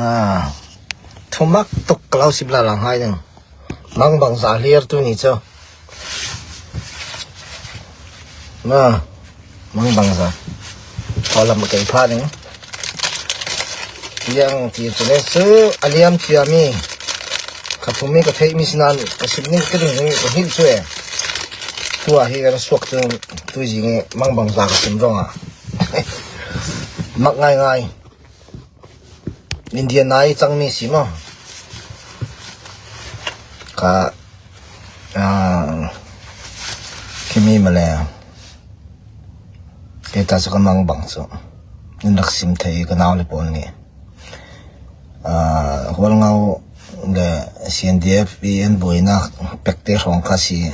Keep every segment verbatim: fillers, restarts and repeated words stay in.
Ah, thumak tuk kalau sibla lang hai nang. Mang bangza hlir tu ni chu. Ma, mang bangza. Khaw lam kei pha ding. Yang ti chu le chu a liam thiam mi. Ka thum mi ka theih mi sinan ka sim ning ka ding ka hil chu e. Tua hi ka suak chu tui zing e mang bangza ka sim rong a. Mak ngai ngai. Indiana i chang mi si maw? Ka, ah, khi mi ma le. Kei ta chu ka mang bang chu. Nin rak sim thei ka nau le pawl ni. Ah, Hualngau le C N D F i en buaina pekte hrawng kha si.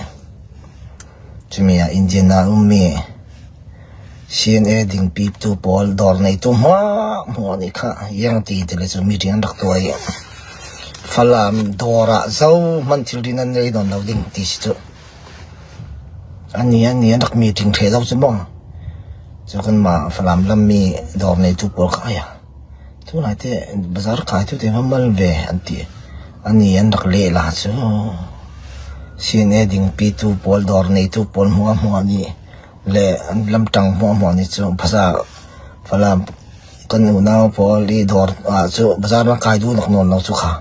Chumi a Indiana um mi C N A dingpitu pawl dawr neitu hmuahhmuah nih kha iang ti ti le chu meeting an rak tuah i Falam dawrah zo hman thil rin an nei dawn lo ding ti si chu. Ani, ani an rak meeting ṭhe zo chu maw? Chu kan mah Falam lam mi dawr neitu pawl kha aia. Tulai te bazar kai tu te va mal ve an ti. Ani an rak leh la chu. C N A dingpitu pawl dawr neitu pawl hmuahhmuah ni le an lamtang hmuahhmuah ni chu phasa Falam kan unau pawl i dawr ah chu bazar an kai duh nak nawn lo chu kha.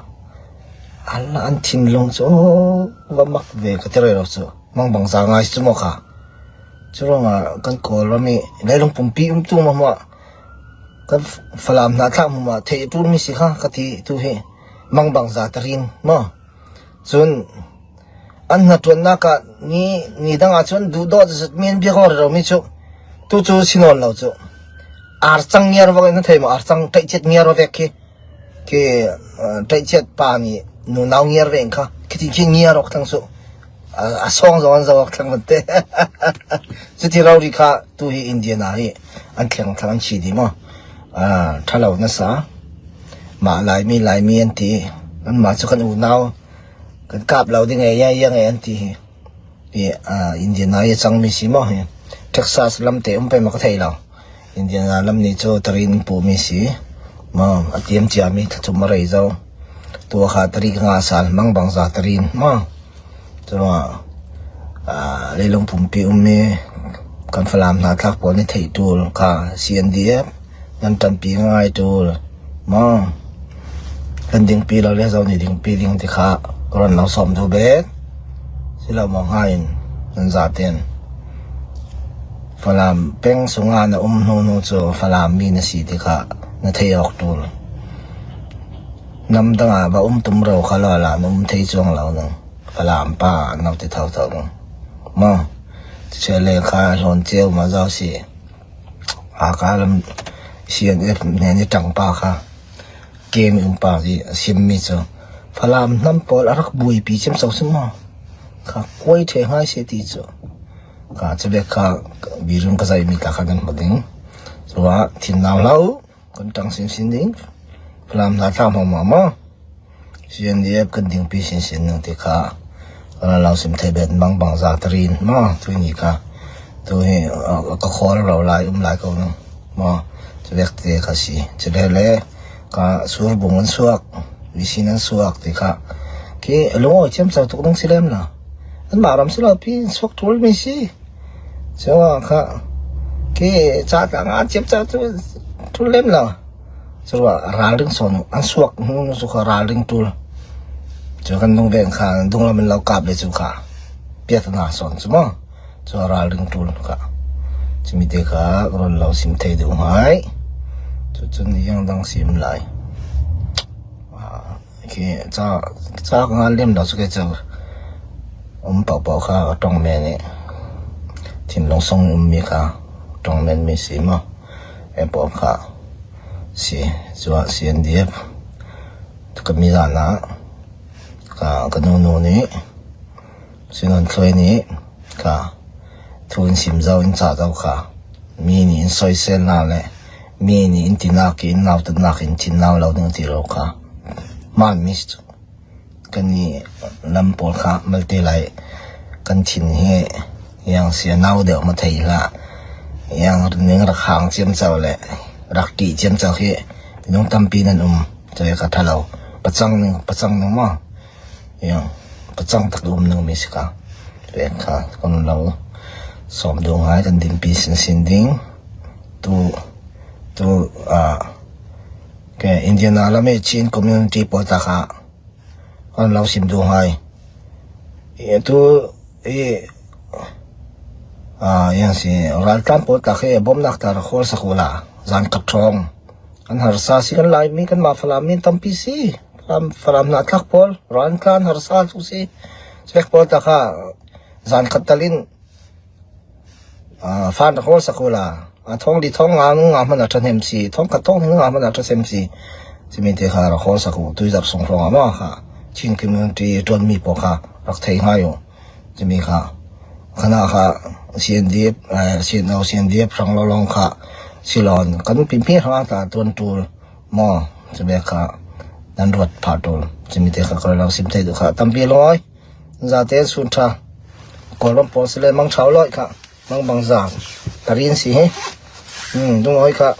An la an thinlung chu aw, va mak ve ka ti rero chu. Mang bangza ngai chu maw kha. Chu ruangah kan Kawlram i leilung pumpi um tu mahmah kan Falam hnahthlak hmuhmah theih ṭul mi si kha ka ti tu hi mang bangza ta rin maw? Chun an hnaṭuannak ah ni, ni dangah chuan duhdawt zet mi an biak aw rero mi chu tu chu si nawn lo chu. Archang ngiar vak in a thei maw? Archang ṭaihchiat ngiar vek khi. Khi, uh, ṭaihchiat pa ni nunau ngiar ve in kha. Khi ti khi ngiar awk thlang chu. A, a sawng zo an zo awk thlang man te. Chuti rori kha tu hi Indiana hi an thleng thlang an chhi di maw? A, ṭha lo nasa. Mah lai mi, lai mi an ti. An mah chu kan unau. Kan kap lo ding e, ya, ya nge an ti hi. Hi, a, Indiana hi a chang mi si maw hi. Texas lam te um pawimawh ka thei lo. Indiana lam ni chu tarin in puh mi si. Maw, a tiam chia mi thla chum a rei zo. Tua kha tarik nga sal mang bangza tarin. Maw. Chua, a, leilung pumpi um mi kan Falam hnahthlak pawl ni theih tul kha C N D F. Nan ṭanpi ngai tul. Maw. Kan dingpi lo le zo ni dingpi ding ti kha ka rawn lo sawm thu bet. Si lo maw ngaiin nan zaten Falam peng sunga na um hnu hnu chu Falam mi na si ti kha na thei awk tul. Nam danga va um tum ro kha lo la na um thei chuang lo nang. Falam pa an lo ti tho tho nang. Maw. Chhe le kha hlawn cheu ma zau si. A ka lam C N F nen i ṭangpa kha. Kem i umpa hi a sim mi chu. Falam hnam pawl a rak buaipi chiam chau chu maw? Kha kuai ṭhe ngai se ti chu. Kha chu vek kha birum ka zai mi ta kha kan hmu ding. Chua thin nau hlau kan ṭang sin sin ding. Falam hna tlang hmang mah maw? C N D F kan dingpi sin sin nung ti kha. Kan lo sim thei bet mang bangza tarin maw? Tu ni kha. Tu hi, a, ka khawl lo lai, um lai ko nung. Maw? Chu vek te kha si. Chu le le. Ka sur bung an suak. Visin an suak ti kha. Khi lungawi chiam chau tuk nung si lem la. An mah ram si lo pi an suak tul mi si. Chua kha. Khi cha ta nga chiam chau tu, tul lem la. Chua ral ring sawn an suak hnu chu kha ral ring tul. Chua kan dung veng kha, dung lam in lo kap le chu kha. Piat na sawn chu maw. Chua ral ring tul kha. Chumi te kha, ka rawn lo sim thei deuh ngai. Chu chun yang dang sim lai. A, khi cha, cha ka ngal lem lo chu ke chau. Um pau pau kha ka ṭawng men e. Thinlung sawng um mi kha ṭawng men mi si maw? Em pawh kha si, chua C N D F ka mi zana ka, ka nunu nih, Sinawn Thlui nih kha thu in sim zo in chah zo kha. Mi nih in sawiselna le mi nih in tinak in naututnak in thin nau lo ding ti lo kha. Man mi chu. Kan ni lam pawl kha malte lai kan thin hi yang sia nau deuh ma thei hla. Yang ning rak hang chiam chau le rak tih chiam chau hi nung tampi nan um. Tua ka tha lo. Pacang ning, pacang ning maw. Yang, pacang tak um ning mi si ka. Tua ka, kon lo. Sawm dung hai kan din pi sin sin ding. Tu, tu, ah, ke Indiana lam e Chin community pawl ta kha. Kan lo sim dung hai. E tu, e, ah, yang si, ral tam pawl ta khe, bom nak ta ra khol sa khula. Zan kap thong. Kan harsa si kan lai mi kan ma Falam mi tampi si. Falam, Falam na tlak pawl, ran tlan harsa tu si. Sek pawl ta kha zan khat talin, ah, fan ra khol sa khula. A thong di thong nga nga man a than hem si. Thong khat thong nga man a than hem si. Si mi te kha ra khol sa khu tui zap sung thong a ma kha. Chin community tuan mi pawl kha rak thei ngai u. Cimi kha, khana kha, C N D F, eh, C N O, C N D F hrang lo long kha, silon, kan pimpi hrang ta tuan tul, maw, cimi kha, nan ruat pha tul, cimi te kha, kan lo sim thei tu kha, tampi loi, zate sun tha, Kawlram pawl si le mang thau loi kha, mang bang za, tarin si he, hmm, dung loi kha,